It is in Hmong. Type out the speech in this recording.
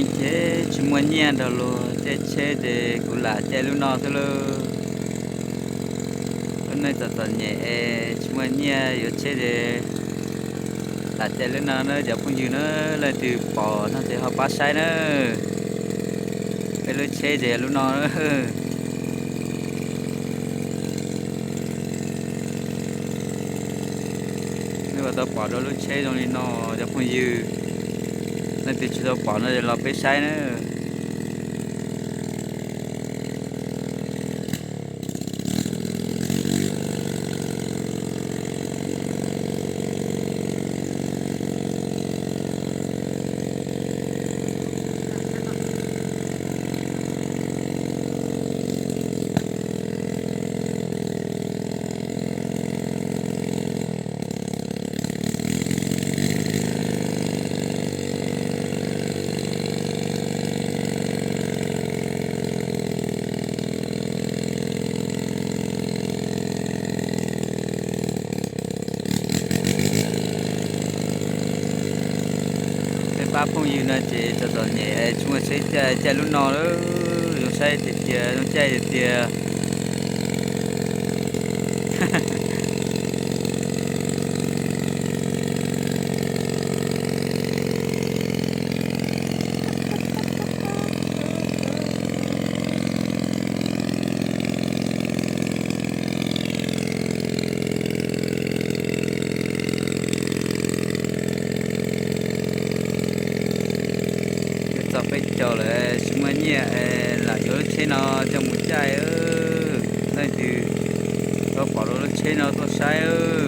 Ces tsis muaj nyiaj nrog luag caij tsheb ces kuv lam caij lub no xwb lauj. Lub neej txom txom nyem es tsis muaj nyiaj yuav tsheb ces lam caij lub no na cov phooj ywg na, leej twg pom no ces ho pab saib na. Peb lub tsheb ces lub no. Nej puas tau pom dua lub tsheb zoo li no cov phooj ywg? Leej twg tsis tau pom no los peb saib na. Peb pab phooj ywg no ces txom txom nyem tsis muaj tsheb caij, caij lub no lawm. Zoo saib tiag tiag, zoo caij tiag tiag. Twb txog peb caug lawm tsis muaj nyiaj es lam yuav lub tsheb no coj mus caij. Leej twg tau pom dua lub tsheb no tuaj saib.